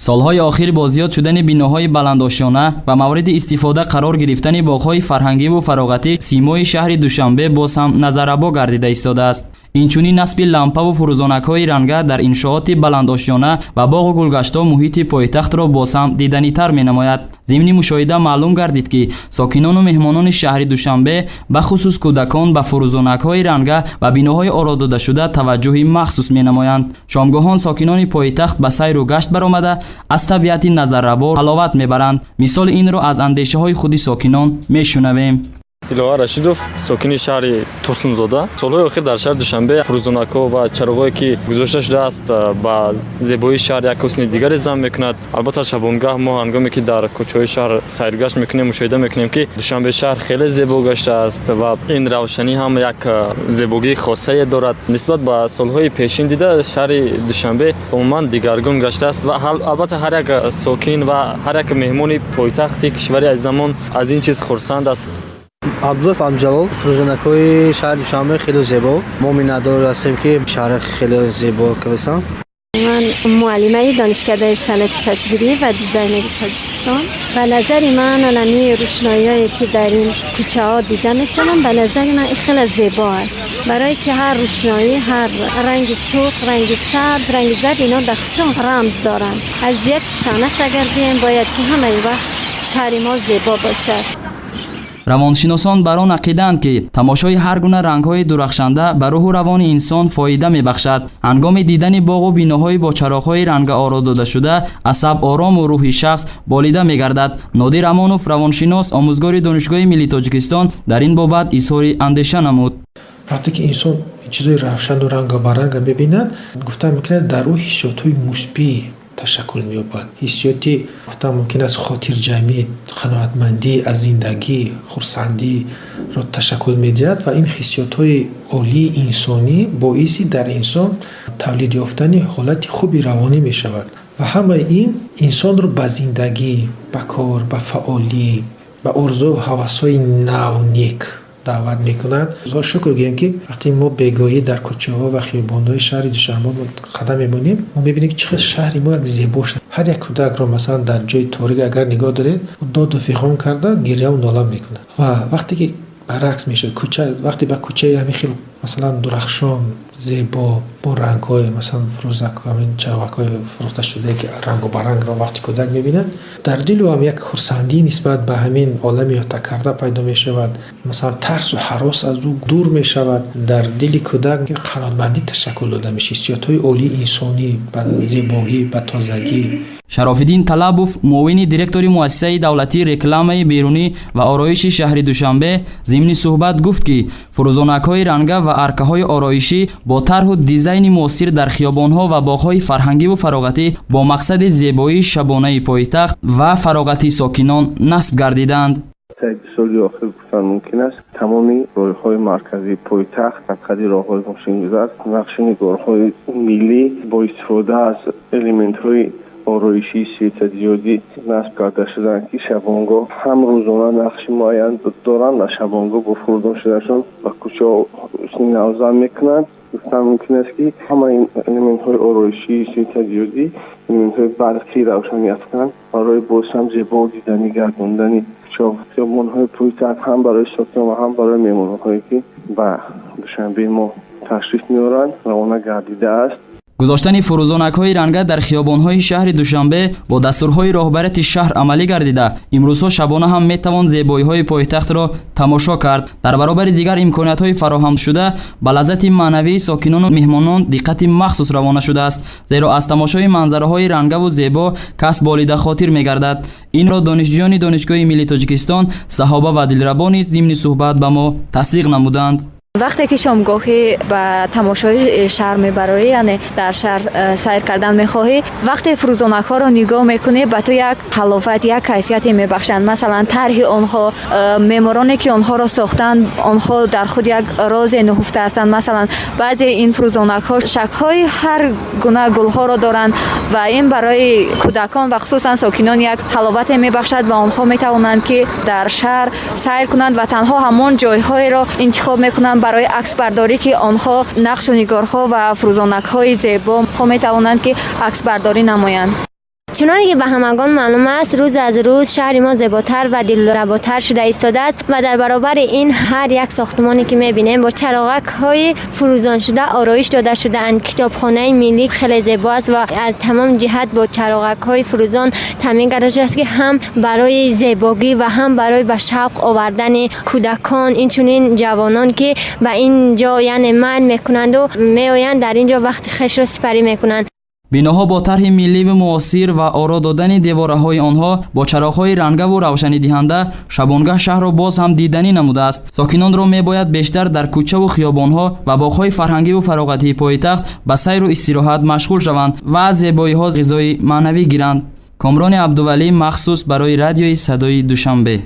Солҳои охир бо зиёд шудани биноҳои баландошёна ва мавриди истифода қарор гирифтани боғҳои фарҳангиву фароғатӣ, симои шаҳри Душанбе боз ҳам назаррабо гардида истодааст. Инчунин насби лампаву фурӯзонакҳои ранга дар иншооти баландошёна ва боғу гулгаштҳо муҳити пойтахтро боз ҳам диданитар менамояд. Зимни мушоҳида маълум гардид, ки сокинону меҳмонони шаҳри Душанбе, бахусус кӯдакон, ба фурӯзонакҳои ранга ва биноҳои оро додашуда таваҷҷӯҳи махсус менамоянд. Шомгоҳон сокинони пойтахт ба сайру гашт баромада, аз табиати назаррабо ҳаловат мебаранд. Мисоли инро аз андешаҳои худи сокинон мешунавем. Диловар Рашидов, сокини шаҳри Турсунзода. Солҳои охир дар шаҳри Душанбе фурӯзонакҳо ва чароғҳое, ки гузошта шудааст, ба зебоии шаҳр як ҳусни дигаре зам мекунад. Албатта, шабонгаҳ мо, ҳангоме ки дар кӯчаҳои шаҳр сайргашт мекунем, мушоҳида мекунем, ки Душанбе шаҳр хеле зебо гаштааст ва ин равшанӣ ҳам як зебогии хосае дорад. Нисбат ба солҳои пешин дида, шаҳри Душанбе умуман дигаргун гаштааст ва албатта, ҳар як сокин ва ҳар як меҳмони пойтахти кишвари азизамон аз ин чиз хурсанд аст. Абдуллоев Абдуҷалол. Фурӯзонакҳои шаҳри Душанбе хеле зебо. Мо миннатдор ҳастем, ки шаҳр хеле зебо кардасан. Ман муаллимаи Донишкадаи санъати тасвирӣ ва дизайнери Тоҷикистон. Ба назари ман, анами рӯшноиҳое, ки дар ин кӯчаҳо дида мешаванд, ба назари ман ин хеле зебо аст, барое ки ҳар рӯшноӣ, ҳар ранги сурх, ранги сабз, ранги зард, ино дар худшон рамз доранд. Аз ҷиҳати санъат агар гӯем, бояд ки ҳамаи вақт шаҳри мо зебо бошад. Равоншиносон бар он ақидаанд, ки тамошои ҳар гуна рангҳои дурахшанда ба рӯҳу равони инсон фоида мебахшад. Ҳангоми дидани боғу биноҳои бо чароғҳои рангаоро додашуда, асаб орому рӯҳи шахс болида мегардад. Нодир Амонов, равоншинос, омӯзгори Донишгоҳи миллии Тоҷикистон, дар ин бобат изҳори андеша намуд. Вақте ки инсон чизҳои равшану рангобаранга мебинад, гуфтан мумкин аст, дар ӯ ҳиссиётҳои мусбӣ ташаккул меёбад. Ҳиссиёти, гуфтан мумкин аст, хотирҷамъӣ, қаноатмандӣ аз зиндагӣ, хурсандиро ташаккул медиҳад ва ин ҳиссиётҳои олии инсонӣ боиси дар инсон тавлид ёфтани ҳолати хуби равонӣ мешавад ва ҳамаи ин инсонро ба зиндагӣ, ба кор, ба фаъолӣ, ба орзу ҳавасҳои нав, нек даъват мекунад. Шукр гӯем, ки вақте мо бегоҳӣ дар кӯчаҳо ва хиёбонҳои шаҳри Душанбе қадам мемонем, мо мебинем, ки чӣ қадр шаҳри мо як зебо шуд. Ҳар як кӯдакро, масалан, дар ҷои торик агар нигоҳ доред, доду фиғон карда, гиряву нола мекунад. Ва вақте ки баръакс мешавад, кӯча, вақте ба кӯчаи ҳамин хел, масалан, дурахшон, зебо, бо рангҳои, масалан, фурӯзак, ҳамин чароғакҳои фурӯхташудае, ки рангобарангро вақте кӯдак мебинад, дар дили ӯ ҳам як хурсандӣ нисбат ба ҳамин олами иҳотакарда пайдо мешавад. Масалан, тарсу ҳарос аз ӯ дур мешавад. Дар дили кӯдак қаноатмандӣ ташаккул дода мешавад, ҳиссиётҳои олии инсонӣ ба зебогӣ, ба тозагӣ. Шарофиддин Талабов, муовини директори Муассисаи давлатии рекламаи берунӣ ва ороиши шаҳри Душанбе, зимни суҳбат гуфт, ки фурӯзонакҳои ранга ва аркаҳои ороишӣ бо тарҳу дизайни муосир дар хиёбонҳо ва боғҳои фарҳангиву фароғатӣ бо мақсади зебоии шабонаи пойтахт ва фароғати сокинон насб гардиданд. 2 соли охир, гуфтан мумкин аст, тамоми роҳҳои марказии пойтахт, қадқади роҳҳои мошингузар, нақшу нигорҳои миллӣ бо истифода аз элементҳои ороишии светодиодӣ насб карда шуданд, ки шабонгоҳ ҳам рӯзона нақши муайян доранд ва шабонгоҳ бо фурӯзон шуданашон ба кӯчаҳо ҳусни навзам мекунанд. Гуфтан мумкин аст, ки ҳамаи элементҳои ороишии светодиодӣ, элементҳои барқӣ равшанӣ афкан барои боз ҳам зебо диданӣ гардондани хиёбонҳои пойтахт, ҳам барои сокинон ва ҳам барои меҳмонҳое, ки ба Душанбеи мо ташриф меоранд, равона гардидааст. Гузоштани фурӯзонакҳои ранга дар хиёбонҳои шаҳри Душанбе бо дастурҳои роҳбарияти шаҳр амалӣ гардида, имрӯзҳо шабона ҳам метавон зебоиҳои пойтахтро тамошо кард. Дар баробари дигар имкониятҳои фароҳамшуда, ба лаззати маънавии сокинону меҳмонон диққати махсус равона шудааст, зеро аз тамошои манзараҳои рангаву зебо кас болида хотир мегардад. Инро донишҷӯёни Донишгоҳи миллии Тоҷикистон Саҳоба ва Дилрабо низ зимни суҳбат ба мо тасдиқ намуданд. Вақте ки шомгоҳӣ ба тамошои шаҳр мебарорӣ, яъне дар шаҳр сайр кардан мехоҳӣ, вақте фурӯзонакҳоро нигоҳ мекунӣ, ба ту як ҳаловат, як кайфияте мебахшанд. Масалан, тарҳи онҳо, меъмороне, ки онҳоро сохтанд, онҳо дар худ як розе нуҳуфта ҳастанд. Масалан, баъзе ин фурӯзонакҳо шаклҳои ҳар гуна гулҳоро доранд ва ин барои кӯдакон ва хусусан сокинон як ҳаловате мебахшад ва онҳо метавонанд, ки дар шаҳр сайр кунанд ва танҳо ҳамон ҷойҳоеро интихоб мекунанд барои аксбардорӣ, ки онҳо нақшу нигорҳо ва фурӯзонакҳои зебо метавонанд, ки аксбардорӣ намоянд. Чуноне ки ба ҳамагон маълум аст, рӯз аз рӯз шаҳри мо зеботар ва дилработар шуда истодааст ва дар баробари ин ҳар як сохтмоне ки мебинем, бо чароғакҳои фурӯзоншуда ороиш дода шудаанд. Китобхонаи миллӣ хеле зебо аст ва аз тамом ҷиҳат бо чароғакҳои фурӯзон таъмин карда шудааст, ки ҳам барои зебогӣ ва ҳам барои ба шавқ овардани кӯдакон, инчунин ҷавонон, ки ба ин ҷо яъне майл мекунанду меоянд, дар ин ҷо вақти хешро сипарӣ мекунанд. Биноҳо бо тарҳи милливу муосир ва оро додани девораҳои онҳо бо чароғҳои рангаву равшанидиҳанда шабонгаҳ шаҳрро боз ҳам диданӣ намудааст. Сокинонро мебояд бештар дар кӯчаву хиёбонҳо ва боғҳои фарҳангиву фароғатии пойтахт ба сайру истироҳат машғул шаванд ва аз зебоиҳо ғизои маънавӣ гиранд. Комрони Абдувалӣ, махсус барои радиои садои Душанбе.